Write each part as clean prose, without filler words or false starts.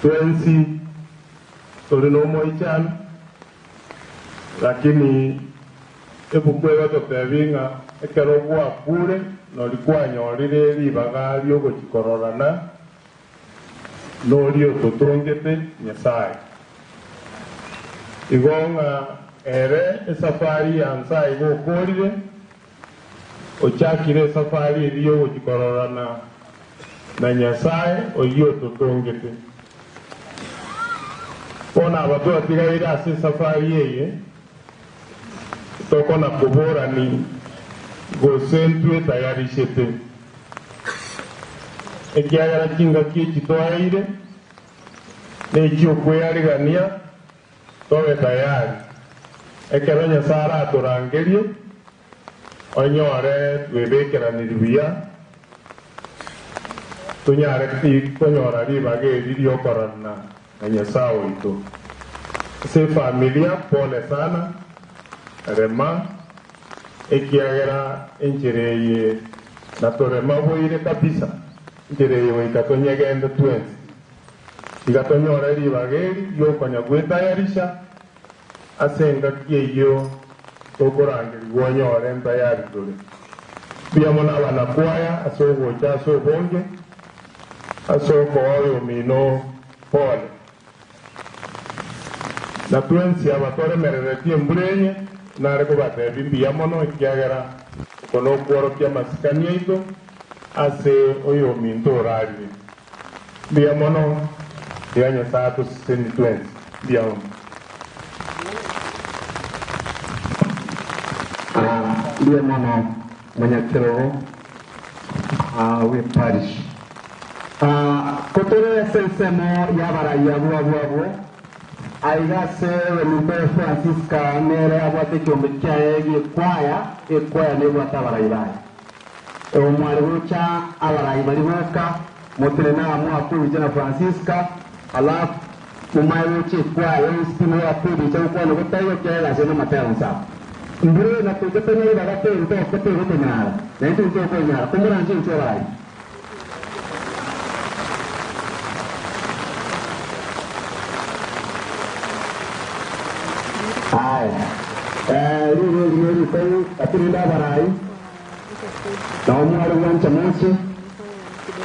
Twensi tolinomo ichan lakini ebukwega totebinga ekero gwakure nolikwanyolire ribaga riogochikororana norio totongete Nyasaye igonga ere esafari ya Nyasaye gokorire ochakire esafari riogochikororana na Nyasaye oyio totongete ona abatu atigaire ase esafari eye tokona kuborani gosentwe tayarishete ekiagera chinga kiechitwaire nechiokwearigania tobe tayari ekero Nyasaye aratorangerie onyore twebekeraniri buya tunyare konyora ribaga eri riokorana na Nyasaye oito. Se familia pole sana rema ekiagera enchereye na torema boire kabisa enchereye goikatonyegende twensi igatonyora ribaga eri riokonya gwetayarisha ase engaki eyio tokorangerigwa onyore ntayari tore mbuya mono abanakwaya ase ogocha ase obonge ase okoa omino pole na twensi abatoremereretie embura enye nare kobatebi mbuya mono ekiagera oko nokworokia amasikani aito ase oyo ominto orarire mbuya mono iga Nyasaye atoseseni twensi mbuya mono. Ndiye mono mwenyakirogo we parish kotere sensemo yabaraya bwa aigase wenumbe Francisca nere abwate kiombe kyaye gikwaya ekwaya nebwate abarayi baye omwari gocha abarayi bari boka motere na amwa na Francisca alafu mumaye gocha ekwaya esitimo yapiri kyakwana gotayo kyayagase n'amatera nsaba mbure na kujapenya bagate nto kote gote nyara na nto nto ko nyara kumura nje nto barayi ai riri riri atirinda barayi na omwari wancha munsi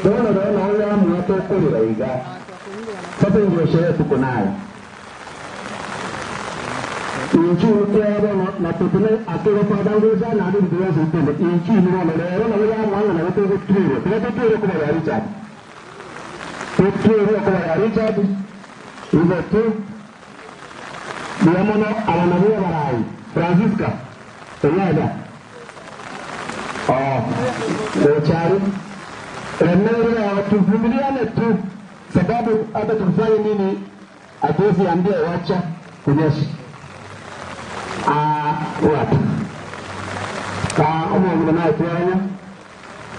dono dono ya mwato kolera iga sasa ndio sherehe tuko nayo inchi ukwabo na tutune akego padangoza na ndu ndio zitende inchi ni wana lero na ya mwana na wote kutwiro tunatutwiro kwa ya Richard tutwiro kwa ya Richard hivyo tu ndiamono abanabia barai Francisca tonyada oh ochari remero tuvumiliane tu sababu hata tufanye nini hatuwezi ambia wacha kunyesha watu ka omo na twanya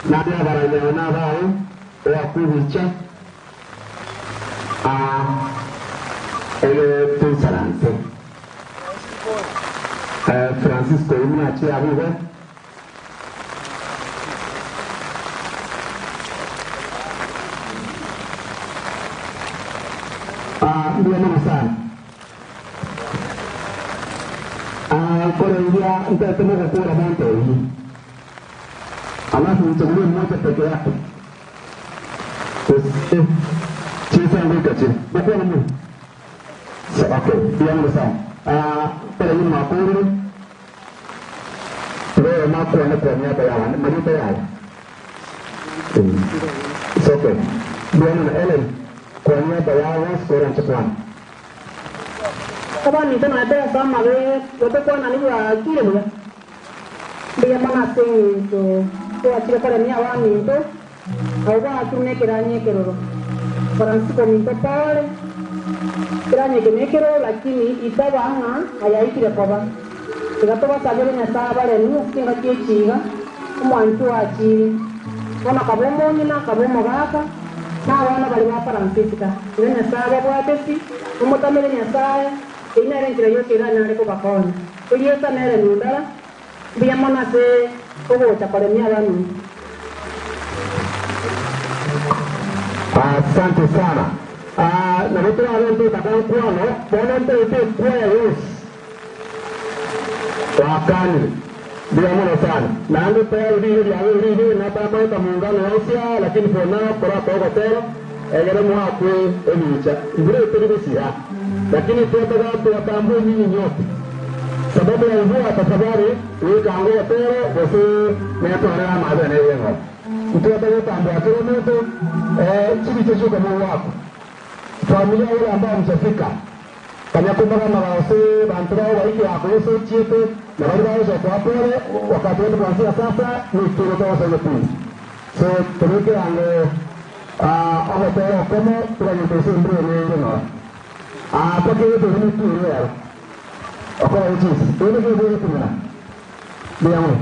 na bia baranya na bao wakubicha ele tusalante Francisco imna chi abibe ndio mama sana kwa nitatemeka kura monte hii alafu mchagulie mmoja peke yake chisa ndika chini kwa nini okay yangu sana pale ni makuru leo mako na kwa niaba ya marita yao it's okay ndio na Ellen kwa niaba yao skora nchakwana kaba nito na tena sama be yote kwa nani wa kile mwe ndiye mana sinto to achire kore ni awa minto au ba atune kiranye keroro Francisco minto pale kiranye kenekero lakini itaba anga ayaikire koba tigatoba sabere Nyasaye bare ni kinga kiechiga omwantu achire ona kabomo nyina kabomo baka na abana bari ba Francisca ire Nyasaye babwatesi omotamere Nyasaye inare njira yote ira nare ko bakona eliesa nere nundala biyamona se ogocha kore ni abanu. Asante sana. na mutura abantu takankwano bona nte kwaya yes wakani bila muno sana na ando tayari vile vya vile na tama muungano wasia lakini for now kwa kwa tena egere mwakwe emicha ibure tulikusia lakini tunataka tuwatambue nyinyi nyote sababu ya mvua tafadhali weka ango tero basi metoa maana yengo tunataka tambua kila mtu chini chochote kama wako familia wale ambao mshafika kanyakumba kama wase bantu bao waiki wakoso chiete na wale bao kwa pole wakati wote kuanzia sasa ni turoto sasa pili so tuweke ango ahotero como tunayotosa mbele no porque yo tengo que ir akora uchis tuwe ke bwe tumna digamos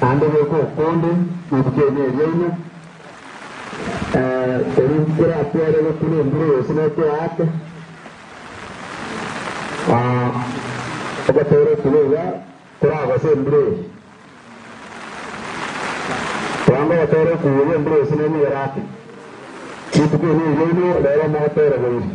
Naende gokonde nokene yeino kera atware gokune embura yose nokweyake ogatore okubuga koragose embura eye kubanga ogatore okubuga embura yose nemigerake rituko eri rieino rero mogotore boiri.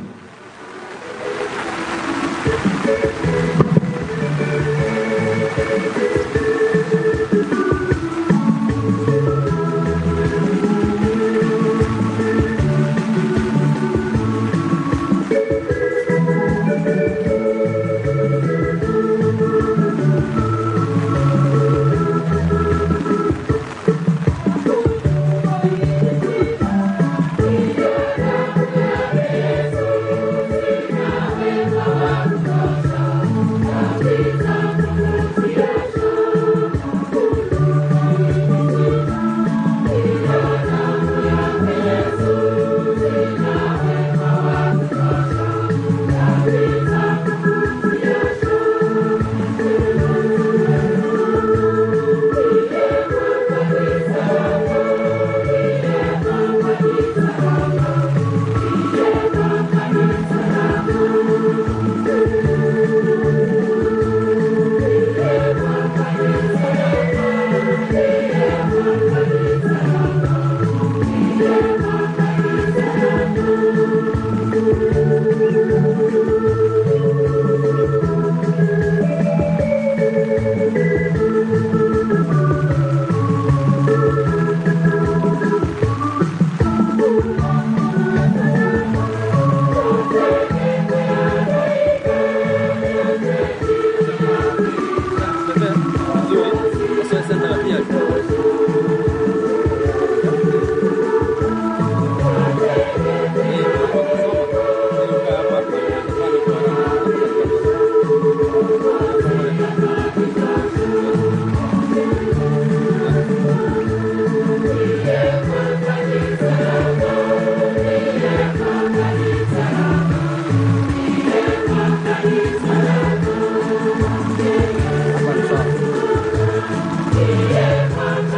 Yeah.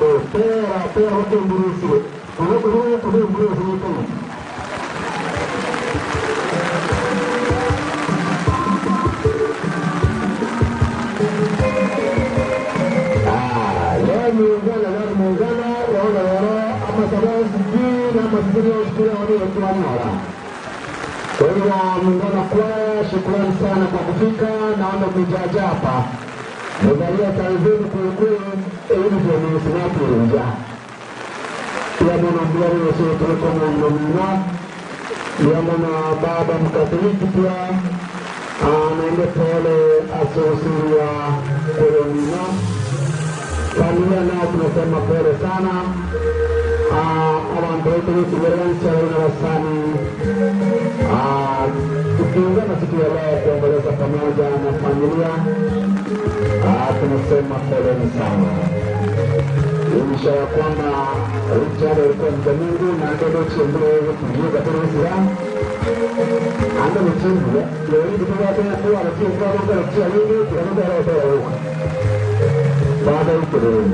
bado pera pera wote mburusi kule mburusi ni muungana waona wao ama sababu na mazingira ya wale. Kwa hivyo muungana kwaya, shukrani sana kwa kufika. Naona mmejaja hapa, mmevalia sare zenu kwelikweli, uniform ni pia mwana mbia tuliko mwana pia mwana baba Mkatoliki pia anaende pole asosiwa kolonina familia nao tunasema pole sana. Abantu wetu wetu na wasani tukiungana siku ya leo kuomboleza pamoja na familia, tunasema poleni sana. Ishara kwamba Richard alikuwa mcha Mungu na ndio chembele kujiuza kwa sura ando mchimbo leo hii tunataka kuwa na kitu kwa kwa kwa nini tunataka kuwa baada ya kuelewa.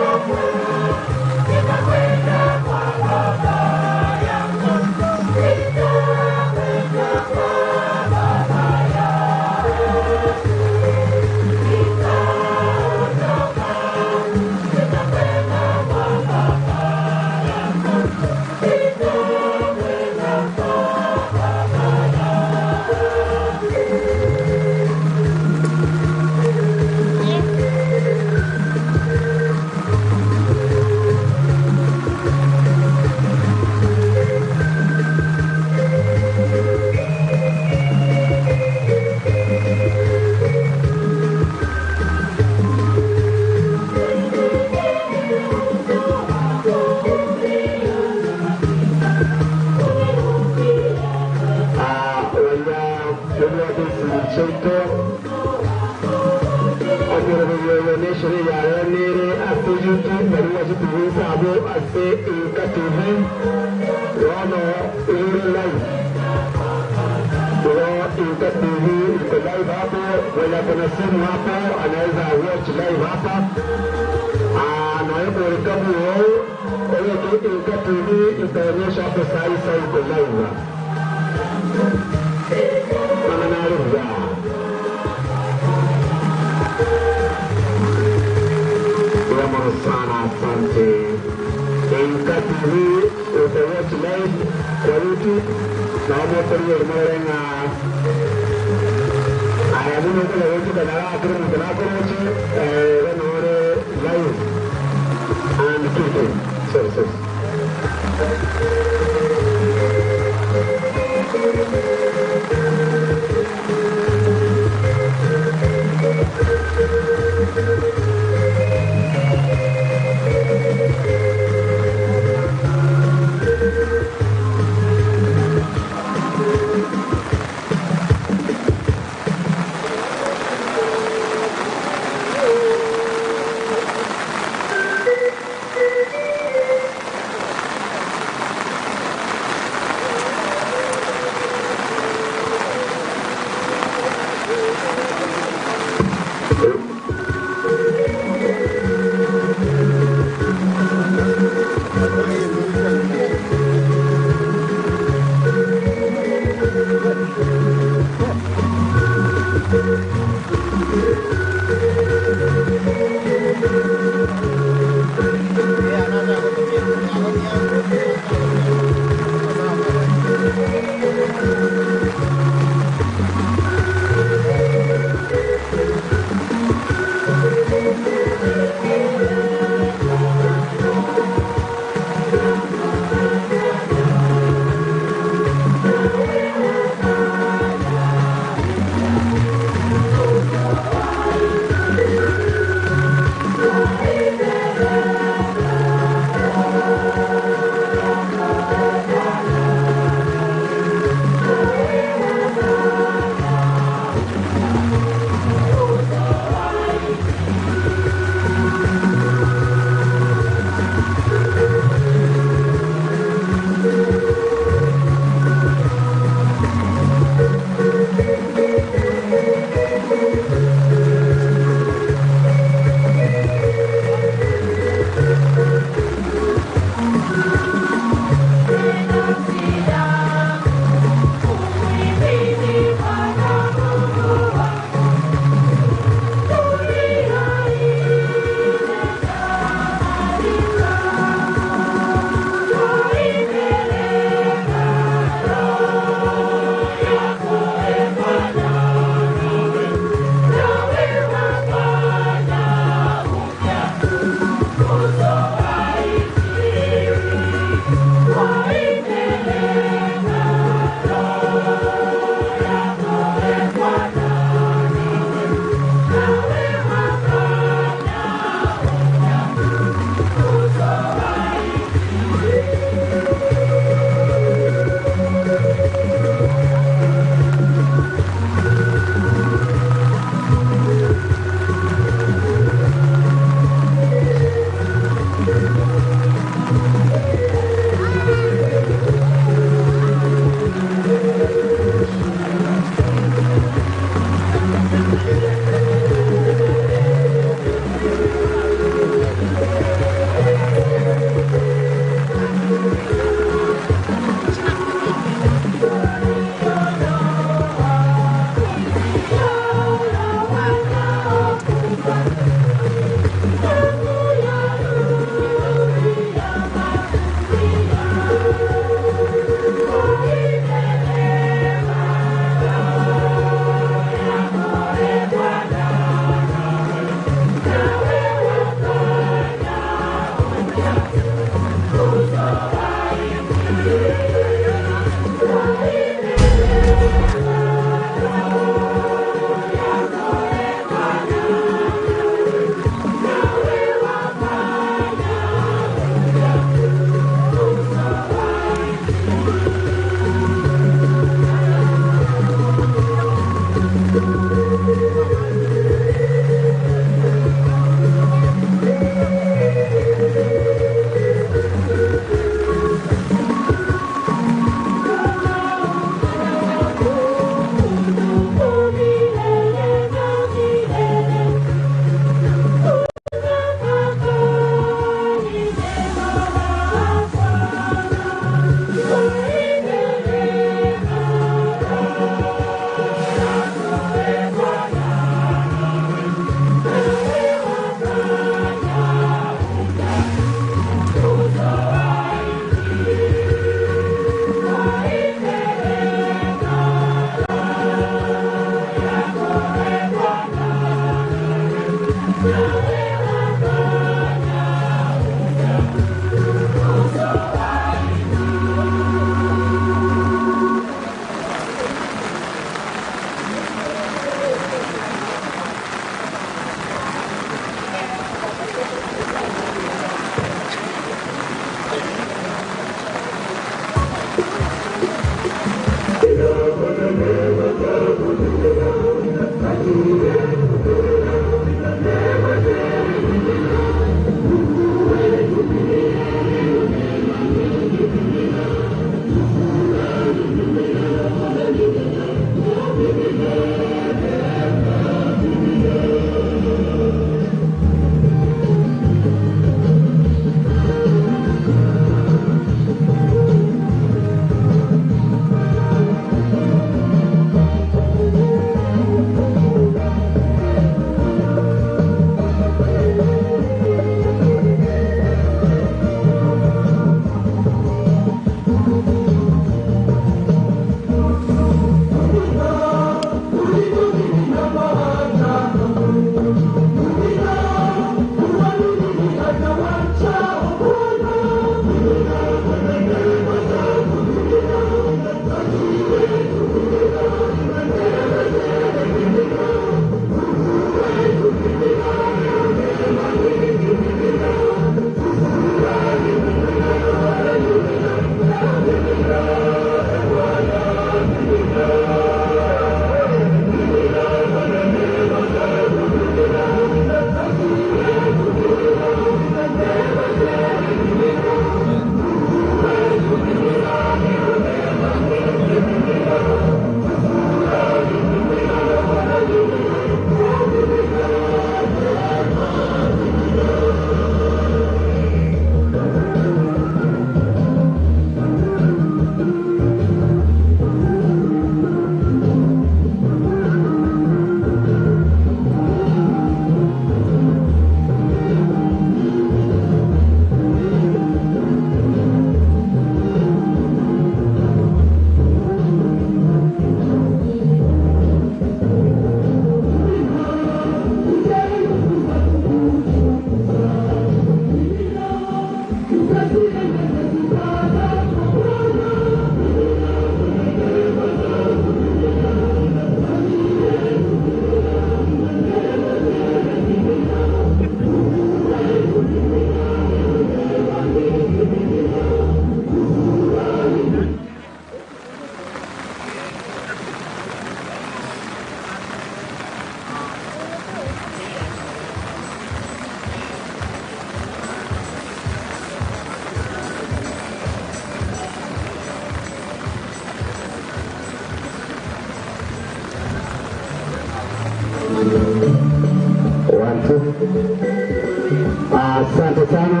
Asante sana.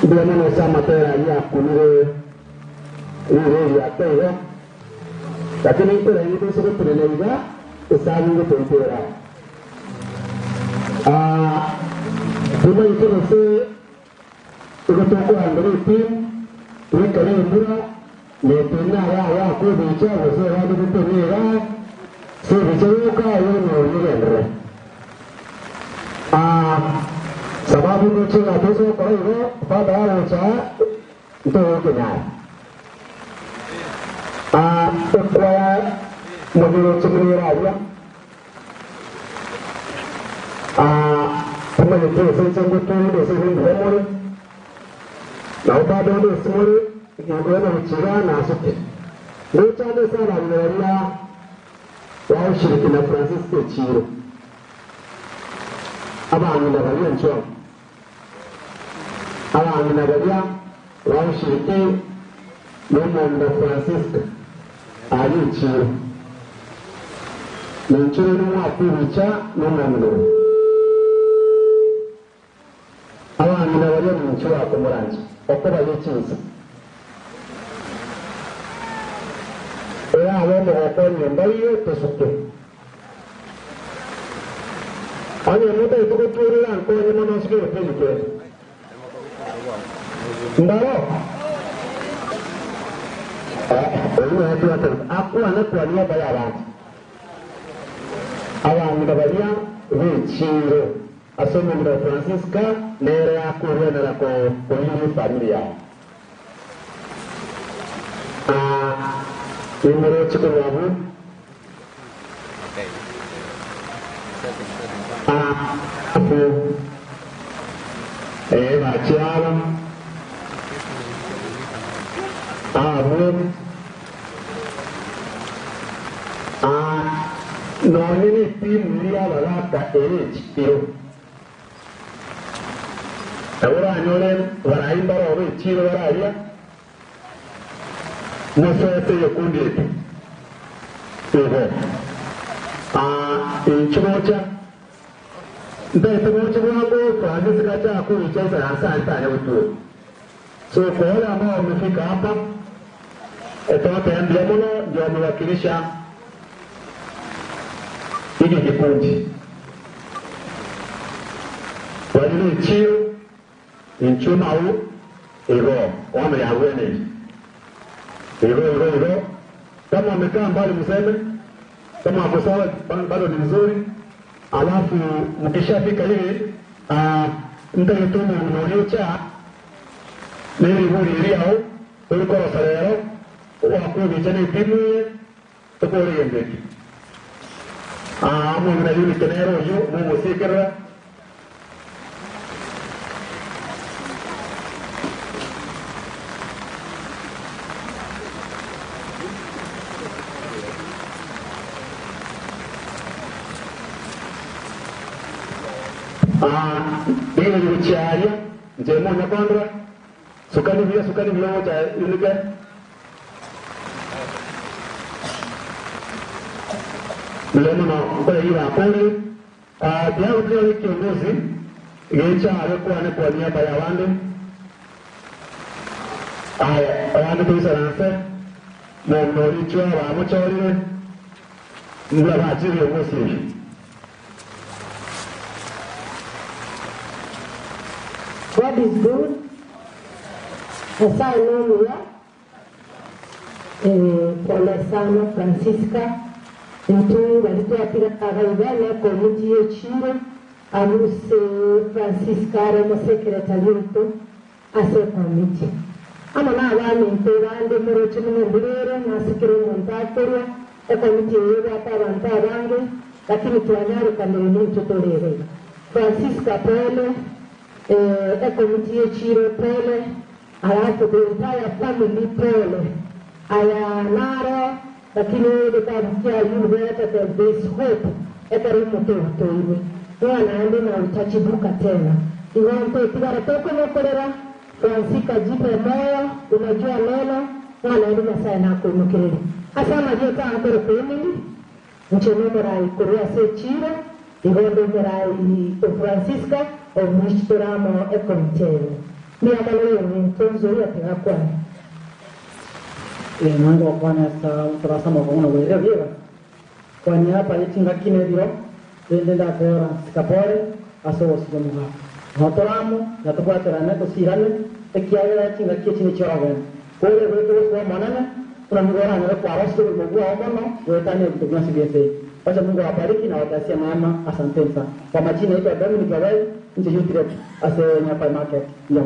Ndio maana sama tena ya kunire ile ya tena. Lakini ile ile sio tunaelewa usawi ndio tunaelewa. Tuna ikose kutoka andri team tuikale mbura ne tena ya ya ko bicha wose wale kutenera so bicha ka yo no yende. Sababu nicho na toso kwa hiyo baada ya cha ndio kenya. Kwa mwenye chumira ya kuma ne sai can gutu da sai hin da na ubado da simore yango na chira na suke Lucha ne sana na wa shiriki na Francisco Chiro aba ni na bali ncho aba ni na bali wa shiriki na Mwanda Francisco ali Chiro na ncho ni wa kuicha na Mwanda aba ni na bali ncho wa kumuranje okoba yechinsa era abamo okonye mbayo tosuke anya muta itukuturira nkonye mono suke pelike ndaro oyo hatu hatu akwa na kwa niaba ya abantu abantu babalia wechiro asome mra Francisca nere akurena na ko ko familia Numero chikuwabu apu bachiala abu no nini timu ya baraka ere chiro ahora anyore baraimba robe chiro baraia Mosete yokundi etu. Eho. Inchimocha. Ndete mocha wangu Francis kacha kuicheza hasa ya utu. So kwa wale ambao wamefika hapa etote ndiamono ndio wamewakilisha hiki kikundi. Walile chio inchuma u eho wame ya wene. Hivyo kama amekaa mbali mseme kama hapo sawa bado ni nzuri. Alafu mkishafika hivi mtaitumu mnaocha nili huri iliao uliko salero wa kubi chane timu tukori yendeki amu mnajuli kenero yu mungu sikira Bila yucharia njemo nyakondra sukani vya cha unike mlemo na kwa hiyo akoni pia ndio kiongozi gecha alikuwa ni kwa niaba ya wande aya wande tusaranse na norichwa wa mochorire ndio bajiri ngosi. God is good. Nyasaye nomuya pole sana Francisca ntu balitwatira agaibane komiti yechiro amuse Francisca aremo secretariat ase komiti ama na abami nte bande muroche mumbulire nasikire omuntu ekomiti yebata abantu abange lakini twanyarukaniire muntu torere Francisca pole ekomiti yechiro pole alafu the entire family pole aya naro lakini kitabu university of this hope ekarimo toiwe wana na utachibuka tena iwampe tigara toko mokorera Francisca jipe moyo unajua neno wana ndi masaya nako imukirere asama jeta akoro kwemini ncheno morai korea se chiro Igondo murai o Francisca o misturamo e contero. Mira malo entonces ya te akwana. Mwanzo kwana sa utarasama kwa una wewe viva. Kwa niaba ya tinga kinebiro ndenda kora sikapore aso osigomuga. Notoramo yatobwaterane tosirane ekiagera tinga kichini chorogen. Kore wewe kwa manana unamgora na kwa rosto mguu wa mono wetane vitu vya CBSA. Wacha Mungu awabariki na watasia mama, asante sana. Kwa majina yetu Dominic Wawai, nje Utrecht, ase Nyapa Market. Ndio.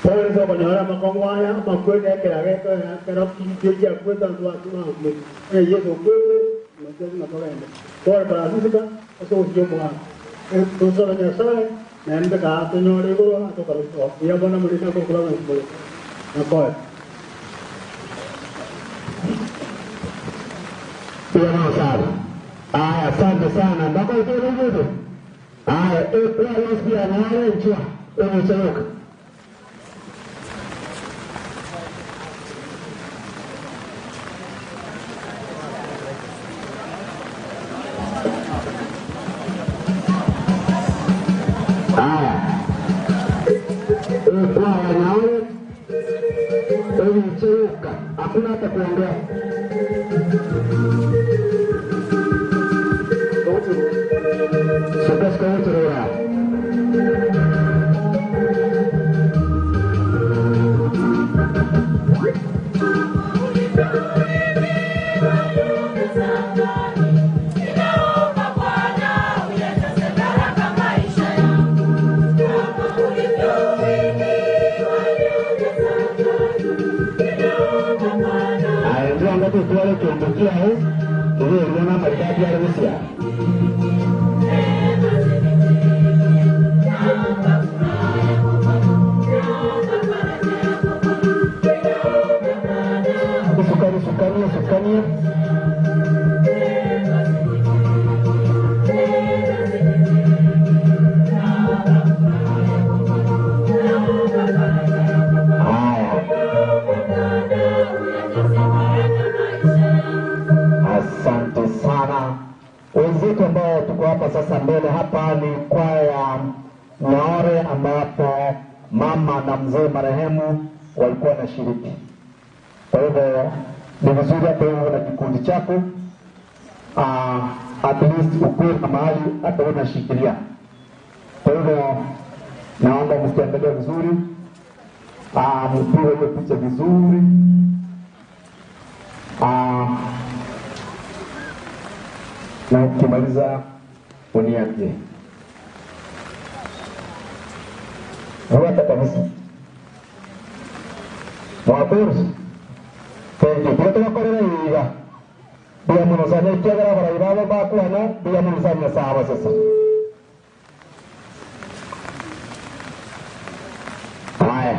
Por eso cuando ahora me pongo allá, me acuerdo que la vez que era que ya cuesta tu tu y eso fue, no sé si me acuerdo. Por para música, eso yo pongo. Entonces ya sabe, me han dejado no le digo a tocar esto. Ya bueno, me dijo que lo me acuerdo. Aya, asante sana. Mpaka itoe nguvu. Aya, ekwa lesbia na wale nchwa. Umechoka. Aya. Ekwa wanaole. Umechoka. Hakuna hata kuongea. Sasa mbele hapa ni kwaya Naore ambapo mama na mzee marehemu walikuwa wanashiriki. Kwa hivyo ni vizuri hata wewe na kikundi chako, at least ukuwe na mahali hata wewe unashikilia. Kwa hivyo naomba msiangalie vizuri, mpige hiyo picha vizuri. Na ukimaliza uniambie. Huwata kabisa. Mwakuru. Thank you. Kutoka korera iga. Bila munusanya kiagara bara ibabo bakuana bila munusanya sawa sasa. Haya.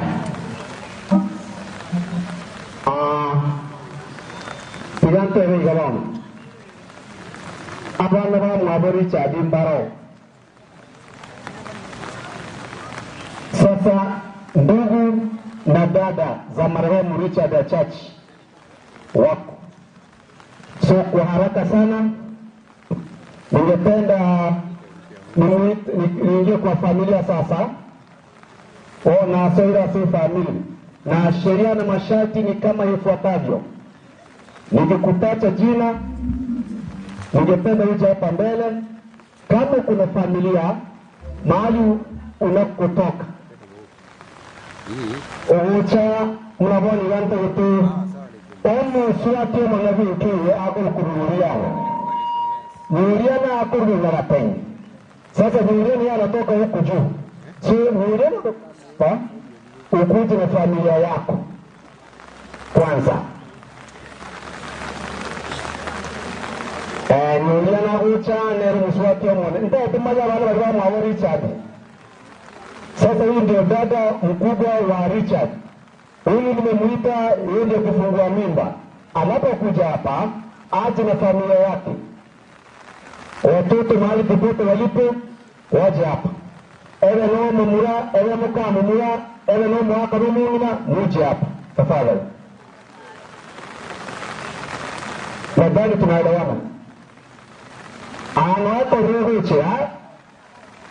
Tigante iga bana. Abana ba mwabo Richard Mbaro. Sasa ndugu na dada za marehemu Richard Achach wako. So kwa haraka sana ningependa niingie kwa familia sasa. Na soira si familia. Na sheria na masharti ni kama ifuatavyo. Nikikutacha jina ningependa uje hapa mbele. Kama kuna familia mahali unakotoka ucha mnaboni wanta kutu omu suati mwanaviki akulukururia Nuria na akulu na penye. Sasa Nuria ni anatoka huku juu. So Nuria pa ukuje na familia yako kwanza. Nuria na ucha nero mswati mwana. Ndio tumaja wale walikuwa mwa Richard. Sasa huyu ndio dada mkubwa wa Richard. Huyu nimemuita yeye ndiye kufungua mimba. Anapokuja hapa aje na familia yake. Watoto mahali popote walipo waje hapa. Ewe no mumura, ewe muka mumura, ewe no mwaka mumuna, muje hapa. Tafadhali. Nadhani tunaelewana. Anakoruhuche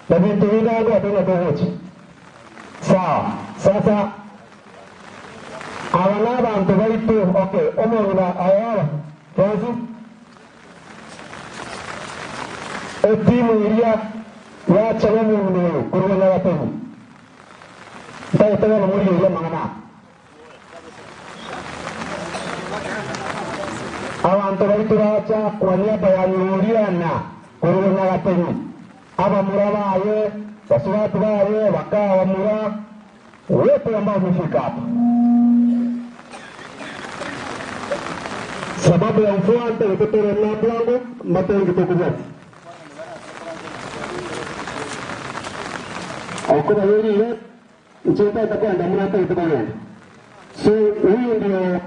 na bintu vingi atena sawa. Sasa abana bantu baitu okay omona ayala Francis etimu iria yacha omuntu kurwana batemu ntaetega muri iria mangana abantu baitu bacha kwa niaba ya Nyuriana kurwana batemu abamura baye basubatu baye bakawa mura wote ambao wamefika hapa sababu ya mfuante nikutore na blango matengi tukubati akuba yeri ile ncheta itakwenda mnata itakwenda. So huyu ndio